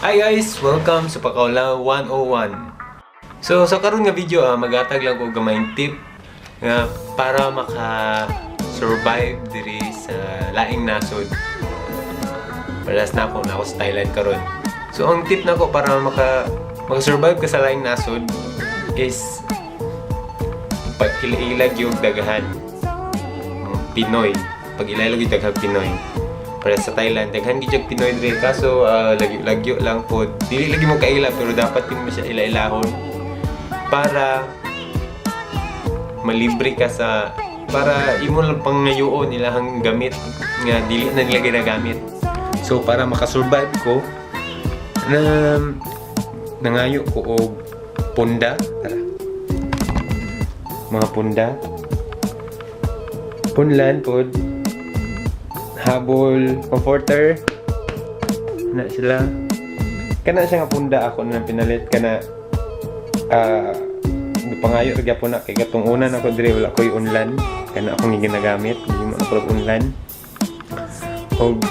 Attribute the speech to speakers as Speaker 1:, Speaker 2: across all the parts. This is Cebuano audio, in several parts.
Speaker 1: Hi guys! Welcome sa Pakaula 101. So sa karon nga video, magatag lang ko gamayng tip nga para maka-survive diri sa laing nasod. Parehas na ako sa Thailand karon. So ang tip nako para maka-survive ka sa laing nasod is pag ila yung daghan Pinoy. Pag ila yung daghang Pinoy. Para sa Thailand, daghan gid yung Pinoy diri, kaso lagyo-lagyo lang pod. Dili lagi mo kaila, pero dapat din mo siya ila-ilahon para malibre ka sa para imo lang pangayoon ilahang gamit nga dili na nila ginagamit. So para makasurvive ko na nangayo ko og punda. Tara. Mga punda. Punlan pod. Habol, comforter. Na sila. Kana siya nga punda, ako na pinalit kana, pangayo ra gyapon na kay katong una na ko diri, wala koy unlan. Kana akong ginagamit, hindi mo na ko unlan. Og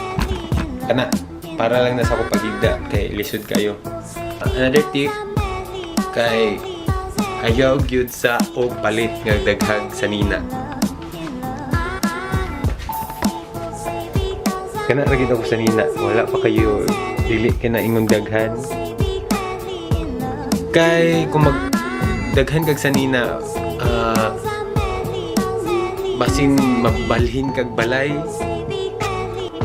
Speaker 1: kana para lang na sa ako paghigda kay lisod kayo. Another tip kay ayaw gyud sa og palit nga daghag sanina. Kana ra gyud ako sanina, wala pa kayo, dili ka na ingon daghan. Kay kung mag daghan kag sanina, basin mabalhin kag balay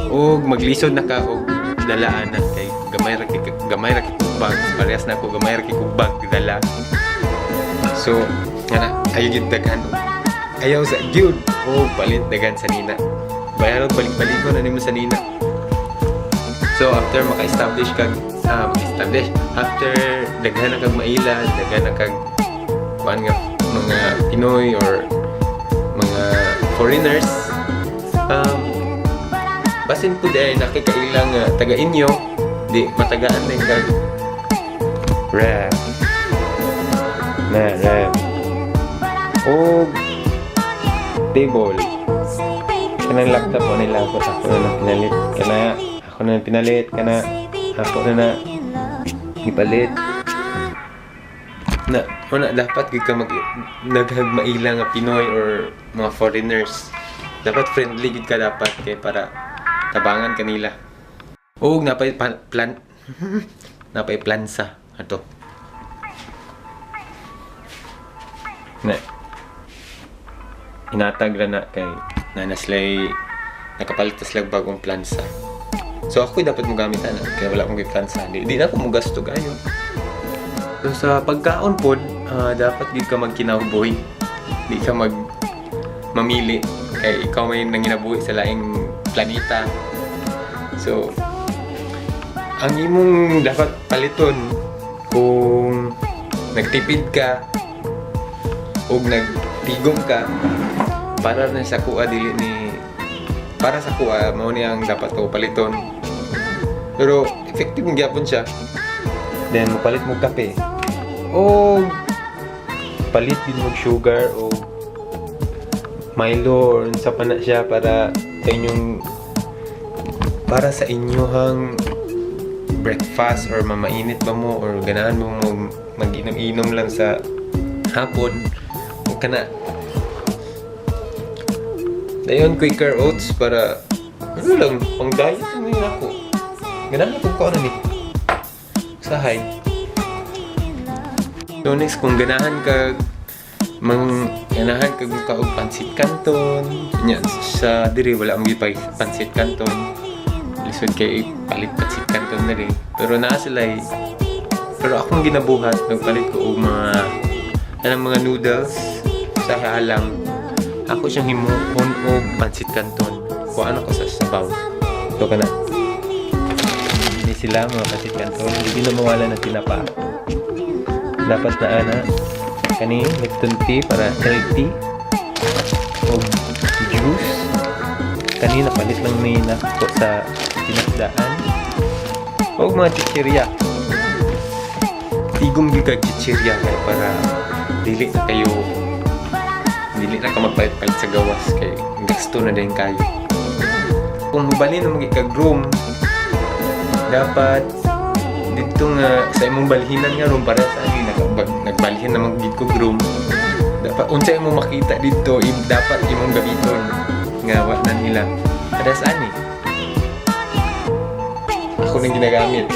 Speaker 1: og maglisod na ka og dalaan na kay gamay ra kay kog bag. Parehas na ako, gamay ra kay kog bag dala. So nga na ayaw gyud daghan, ayaw sa gyud o palit daghan sanina, bayaron balik-balikon na nimo sanina. So after maka-establish kag maka-establish, after daghan na kag maila, daghan na kag kuan nga mga Pinoy or mga foreigners, basin po ay nakikailang taga inyo, di matagaan din kag ref na ref o table. Kanang laptop mo nila ako, ako na nang pinalit. Kana ako na nang pinalit, kana ako na na gipalit na. Una dapat gid ka mag daghag maila nga Pinoy or mga foreigners. Dapat friendly gid ka dapat kay para tabangan kanila. Og napay plan, napay plansa ato na inatag ra na kay na naslay nakapalit ta sila bagong plansa. So ako dapat mo gamit ana kay wala akong plansa. Di na ako mo gasto kayo. So sa pagkaon pod, dapat gid ka magkinabuhi. Di ka mag mamili kay ikaw may nanginabuhi sa laing planeta. So ang imong dapat paliton kung nagtipid ka ug nagtigom ka, para na sa kuha, dili ni para sa kuha, mao ni ang dapat ko paliton. Pero effective man gyapon siya. Then mopalit mo kape o palit din mo sugar o Milo or unsa pa na siya para sa inyong breakfast or mamainit ba mo or ganahan mo mo mag-inom-inom lang sa hapon o kana. Dayon Quaker Oats para ano lang, pang diet lang yun ako. Ganahan ako ko ano ni sahay. So next, kung ganahan ka mang ganahan kag ka og pansit canton nya, sa diri wala mo gipay pansit canton, lisod kay palit pansit canton diri, pero naa sila. Pero akong ginabuhat, nagpalit ko og mga anang mga noodles sa halang ako siyang himuon og pansit canton. Kuhaan ako sa sabaw. So kana ni sila mga pansit canton. Hindi na mawala ng tinapa. Dapat na ana kani Lipton tea para healthy og juice. Kanina palit lang ni nako sa tinakdaan. Og mga chichirya, tigom gyud kag chichirya kay para dili na kayo, dili na ka magpalit-palit sa gawas kay gasto na din kayo. Kung mobalhin na kag room, dapat Dito nga sa imong balhinan nga room, para sa ani nagbalhin naman gid ko room. Dapat unsa imong makita dito, dapat imong gamiton nga wa na nila. Para sa ani. Ako nang ginagamit.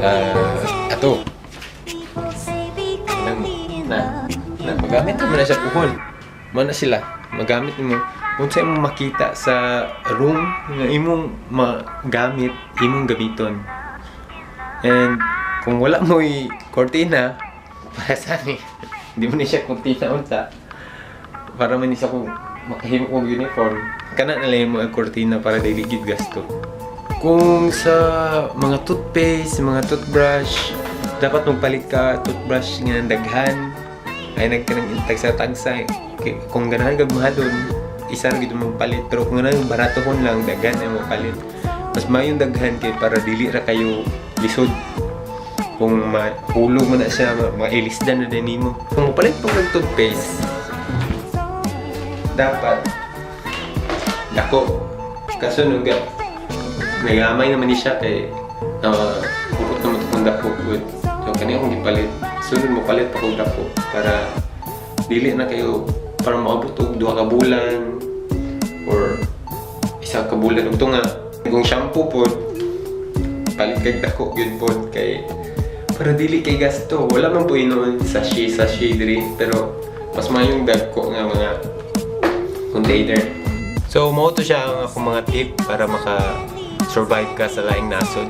Speaker 1: Ah, ato. Nang na na magamit mo na siya puhon. Mo na sila. Magamit mo unsa imong makita sa room nga imong magamit, imong gamiton. And kung wala mo'y kortina, para sa ni, hindi mo ni siya kortina unta. Para man ni siya kung makahimo kong uniform. Kana na lang mo ang kortina para dili gid gasto. Kung sa mga toothpaste, mga toothbrush, dapat magpalit ka toothbrush nga daghan. Ay nagkanang tagsa-tagsa. Okay, kung ganahan kag mahalon, isa ra gid magpalit. Pero kung ganahan baratohon lang, daghan ay mopalit. Mas mayong daghan kay para dili ra kayo lisod. Kung mahulog mo na siya, mailisdan na din nimo. Kung mopalit pa kag toothpaste, dapat dako. Kaso nung nagamay naman ni siya kay hurot naman ito kung dako good. So kani akong gipalit. Sunod mo palit pa kong dako para dili na kayo, para maabot og 2 ka bulan or 1 ka bulan ug tunga. Kung shampoo pod, palit kag dako gyud pod kay para dili kay gasto. Wala man po inoon sachet sachet diri, pero mas mayong dagko nga mga container. So mao to siya ang akong mga tip para maka survive ka sa laing nasod.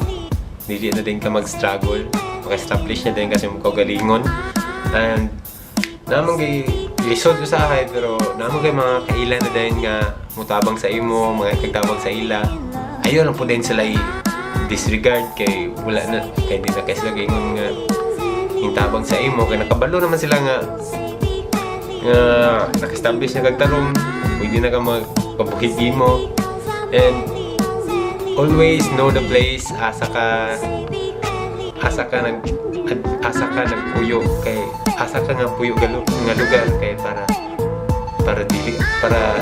Speaker 1: Dili na din ka mag-struggle. Maka-establish na din kasi mo kaugalingon. And naman kay lisod ko sa akin, pero naman kay mga kaila na din nga mutabang sa imo, mga kagtabang sa ila. Ayun lang po din sila i-disregard kay wala na kay di na kay sila gaingon nga yung tabang sa imo kay nakabalo naman sila nga nga naka-establish na kag tarong, pwede na ka magpabuhigi mo. And always know the place asa ka nagpuyo, kay asa ka nga puyo nga lugar, kay para para dili para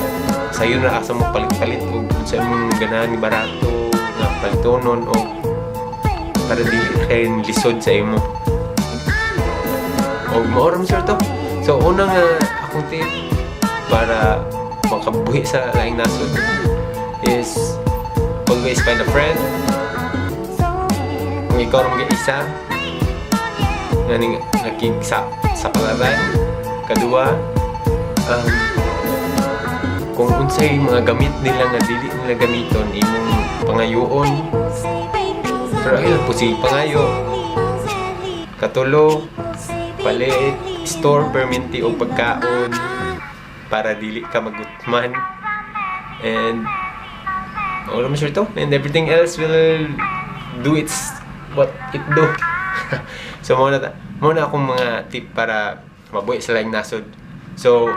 Speaker 1: sayo na asa mo palit-palit og unsa imong ganahan barato nga palitonon o para dili kay lisod sa imo. Og mao ra man, sir, to. So una nga akong tip para makabuhi sa laing nasod is always find a friend kung ikaw ra isa nga ning nakig sa palaran. Kaduha, kung unsay mga gamit nila nga dili nila gamiton, imong pangayoon, pero ayun po si pangayo. Katulo, palit, store permanente og pagkaon para dili ka magutman. And all naman, sure, to. And everything else will do its what it do. So mao na akong mga tip para mabuhi sa laing nasod. So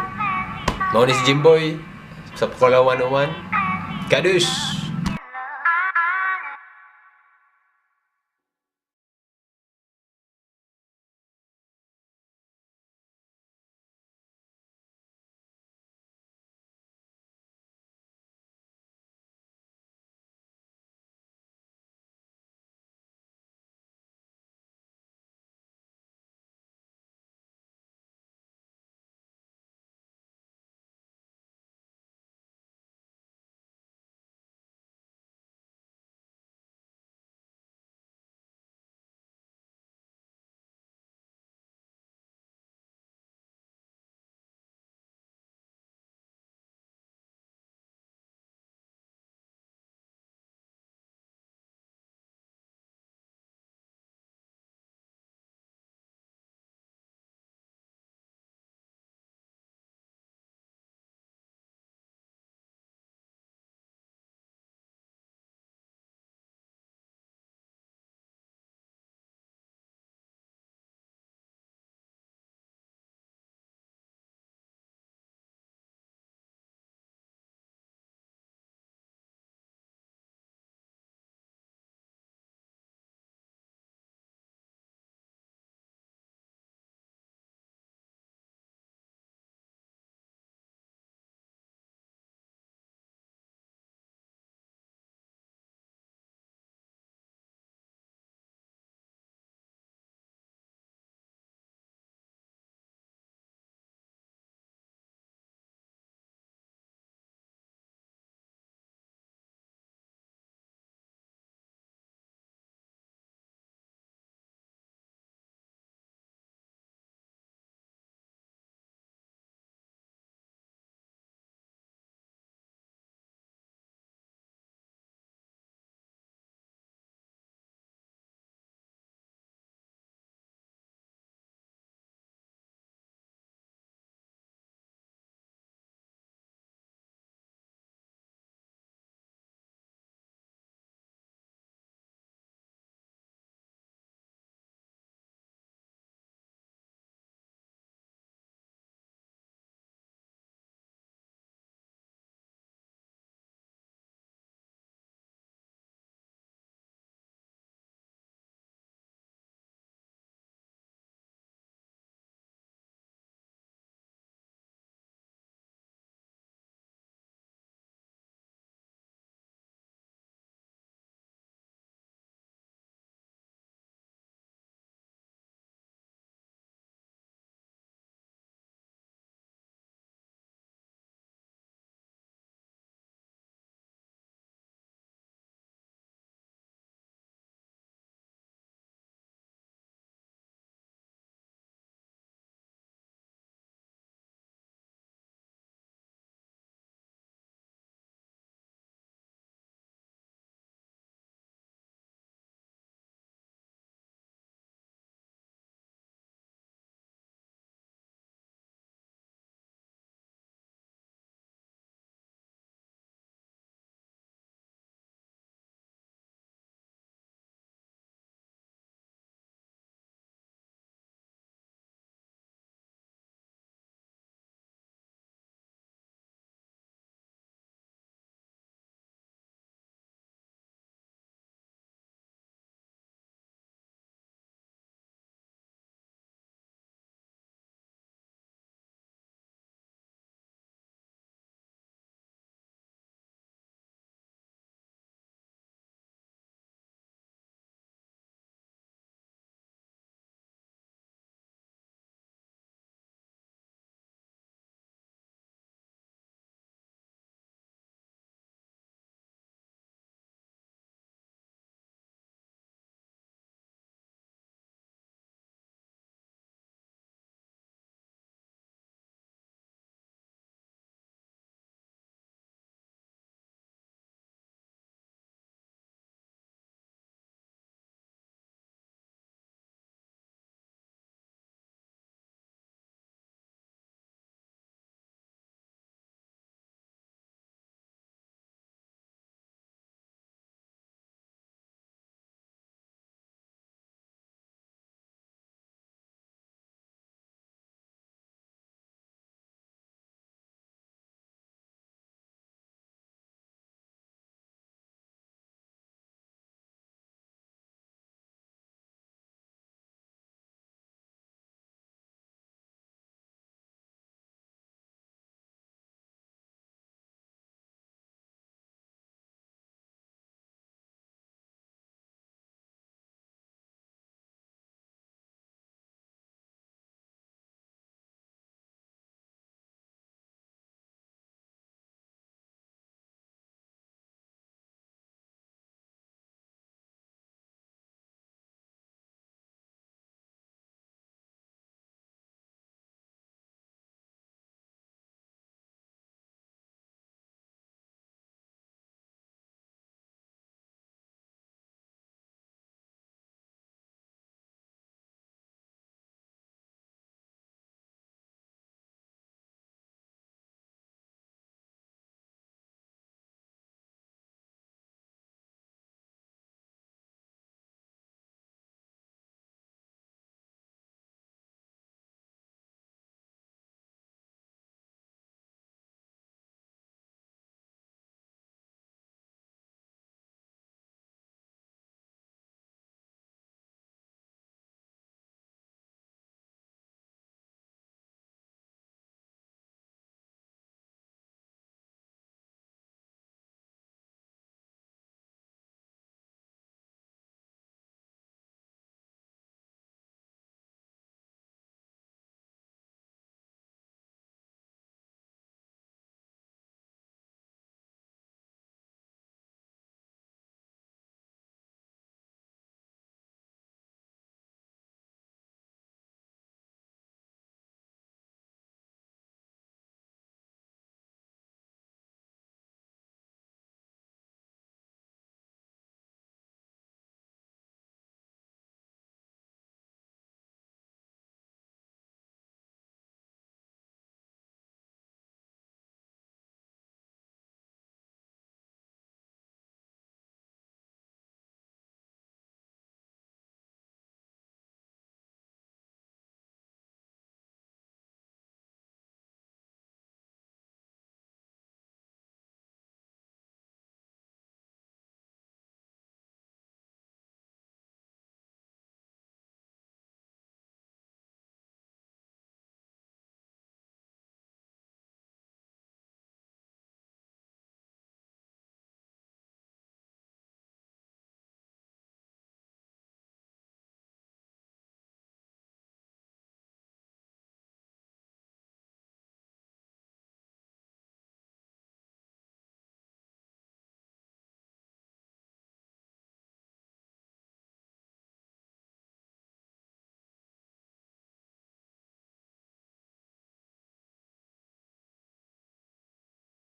Speaker 1: mao ni si Jimboy sa Pukola 101. Kadush!